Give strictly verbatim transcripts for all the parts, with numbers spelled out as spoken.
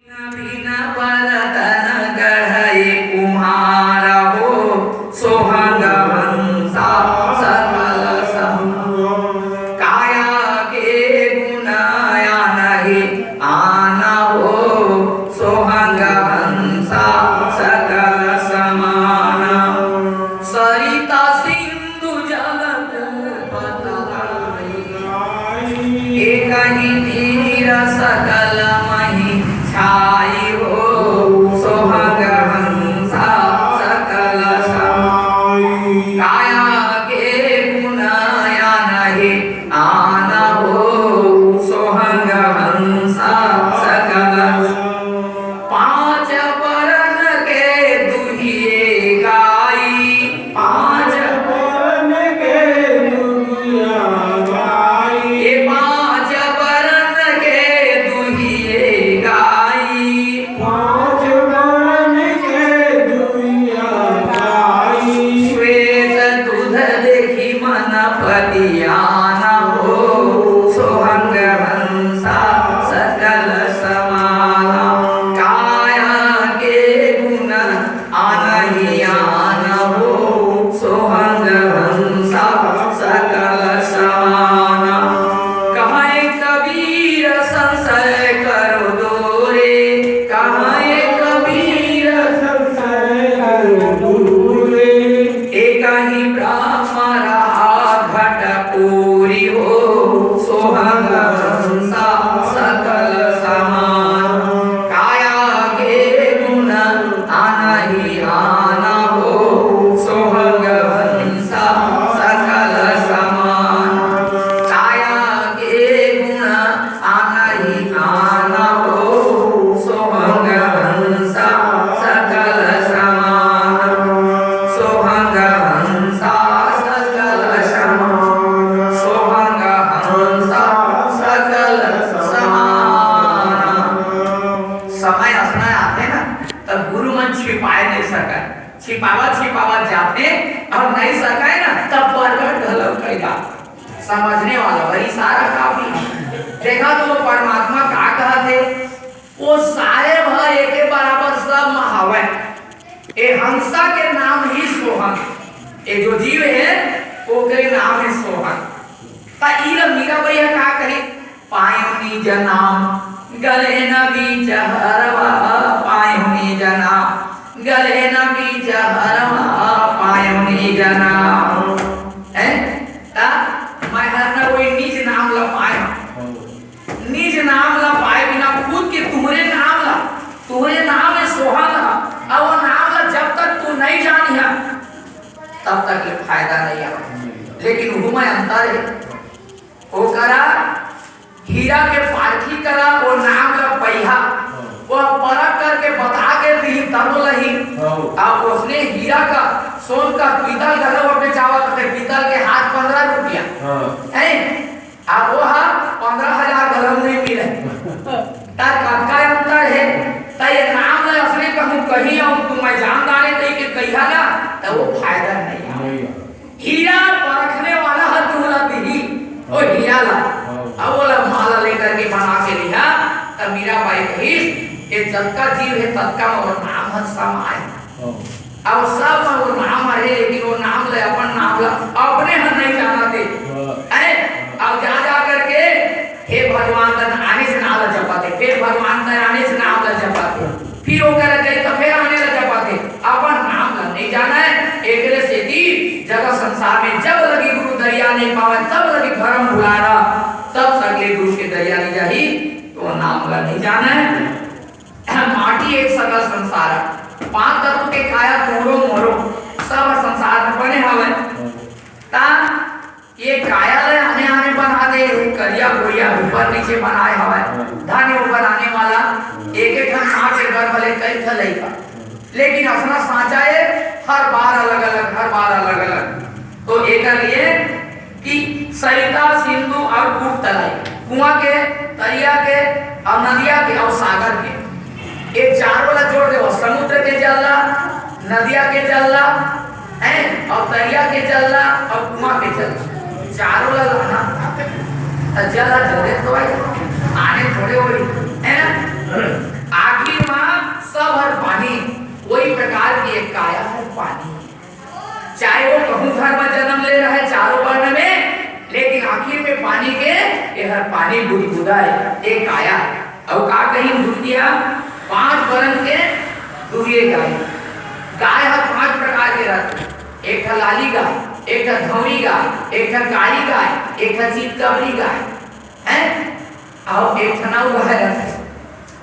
बिना परतन गढ़य कुम्हार हो, सोहंग हंसा सकल सम। काया के गुण आनहि आन हो, सोहंग हंसा सकल समान। सरिता सिंधु जल कूप तल गाई। एकहि तीर सकल महि छाई हो, सोहंग हंसा सकल समाई। काया के गुण आनहि आन हो, सोहंग हंसा सकल। पांच बरन के दुहिये गाई। पांच बरन के दुहिया गाई। ए पांच बरन के दुहिये गाई। पांच बरन के दुहिया गाई। श्वेत दूध देखि मन पतियान हो, सोहंग हंसा सकल समाना। काया के गुण आनहि आन हो, सोहंग हंसा सकल समाना। कहै कबीर संशय करो दूरे, कहै कबीर संशय करो दूरे। एकहि ब्रह्म रहा घट पूरी हो, सोहंग हंसा सकल समान। काया के गुण आनहि आन हो, सोहंग हंसा सकल समान। काया के गुण आनहि आन हो, सोहंग हंसा सकल समान। सोहंग हंसा सकल समान। सोहंग हंसा सकल समान। समय असना आथे ना, तब गुरु मन छिपाए नहीं सकय। छिपावत छिपावत जाथे, अब नहीं सकय ना, तब प्रगट घलो कर जाथे। समझने वाला भाई, इशारा काफी है। देखा तो वो परमात्मा का कहत हे, वो सारे भा एके बराबर सब म हवय। ए हंसा के नाम ही सोहन। ए जो जीव हे, ओकरे नाम हे सोहन। त ई ल मीराबाई ह का कही? पायो निज नाम गले न बीच हरवा, पायो निज नाम गले न बीच हरवा, पायो निज नाम। हैं? त मैं हर न कोई निज नाम ल पायो। निज नाम ला पाए बिना खुद के तुहरे नाम ला, तुहरे नाम हे सोहन ला, अउ वो नाम ला जब तक तू नहीं जानिहा, तब तक ये फायदा नहीं आवे। लेकिन उहू में अंतर हे, ओकरा हीरा के पारखी करा, वो नाम ला पइहा, वो परख करके बता के भी तब लही। हाँ। अब उसने हीरा का सोन का पीतल का वो बेचावा करते, पीतल के हाथ पन्द्रह रुपया। हाँ। हैं? अब वो ह पन्द्रह हजार घलो नहीं मिले। त कतका अंतर हे? त ये नाम ल असली कहूँ कही अउ तू मैं जान डारे कही के कहिया ना, त वो फायदा नहीं आवे। नहीं आवे। हीरा परखने वाला ह तुमला दिही, ओ हीरा ला। हाँ। अब वो ला माला लेकर के बना के लिहा, त मीराबाई कहिस, ये जतका जीव हे, ततका म वो नाम ह समाए। हाँ। अब सब में वो नाम आहे, लेकिन वो नाम ले अपन नाम ला अपने ह नहीं जानत हे। हाँ। हैं? अब जा जा करके हे भगवान तन आने से नाम ला जपत हे, फिर भगवान तन आने से नाम ला जपत हे, फिर ओकर गई तो फिर आने ला जपत हे। अपन नाम ला नहीं जाना हे, एकरे से कि जगत संसार में जब लगी गुरु दरिया नहीं पावे, तब लगी धर्म भुलाना, तब सगले गुरु के दरिया नहीं जाही, तो नाम ला नहीं जाना हे। माटी एक सकल संसार, पांच तत्व के काया तोरो मोरो, सब संसार में बने हवे। ता ये काया ले आने आने बना दे, करिया गोरिया ऊपर नीचे बनाए हवे। धन वो बनाने वाला एक एक ठन माँ के गर्भ ले कई ठन लइका, लेकिन अपना सांचा ए हर बार अलग अलग, हर बार अलग अलग। तो एकर लिए कि सरिता, सिंधु अउ कूप तलाई, कुआं के, तरिया के, अउ नदिया के, अउ सागर के, ये चारों ला जोड़ देवो, समुद्र के जल ला, नदिया के जल ला, हैं, अउ तरिया के जल ला, अउ कुआं के जल ला, चारों ला लाना। त जल ला जले तो भाई, आने थोड़े होई, है ना? आग हर पानी, कोई प्रकार के एक काया हर पानी। चाहे वो कहूं घर में जन्म ले रहे चारों वर्ण में, लेकिन आखिर में पानी के ये हर पानी बुदबुदा है, ये काया है। अउ का कही दुनिया, पांच वर्ण के दुहिए गाय। गाय हर पांच प्रकार के रहते, एक ठा लाली गाय, एक ठा धौरी गाय, एक ठा काली गाय, एक ठा चितकबरी गाय, हैं? अउ एक ठा नौ गाय रहते।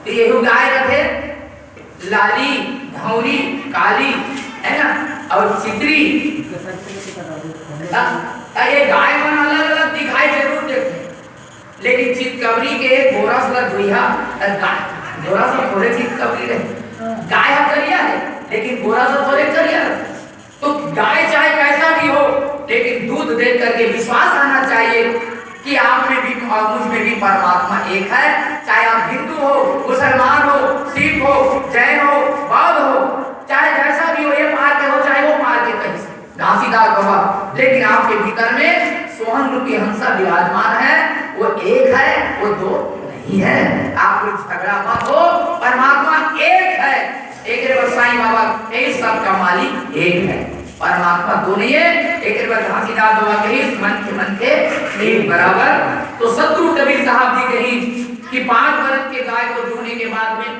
तो यही गाय रहते, लाली, धौरी, काली, है ना, अउ चितरी। त, त ये गाय मन अलग-अलग दिखाई जरूर देथे, लेकिन चितकबरी के गोरस ल दुइहा, अ, गाय, गोरस ल थोरे चितकबरी रहे। गाय ह करिया है, लेकिन गोरस ल थोरे करिया रहे। तो गाय चाहे कैसा भी हो, लेकिन दूध दे करके विश्वास आना चाहिए कि आप में भी और मुझ में भी परमात्मा एक है। चाहे आप हिंदू हो, मुसलमान हो, सिख हो, जैन हो, बौद्ध हो, चाहे जैसा भी हो, ये पार के हो, चाहे वो पार के कहीं से, घासीदार बाबा, लेकिन आपके भीतर में सोहन रूपी हंसा विराजमान है। वो एक है, वो दो नहीं है। आप कोई झगड़ा मत हो, परमात्मा एक है। एक रे बस साईं बाबा, ये सबका मालिक एक है। परमात्मा दो नहीं है। एक रे बस घासीदार बाबा कही, मन के मन के एक बराबर। तो सतगुरु कबीर साहब जी कही कि पांच बरस के गाय को दूहने के बाद में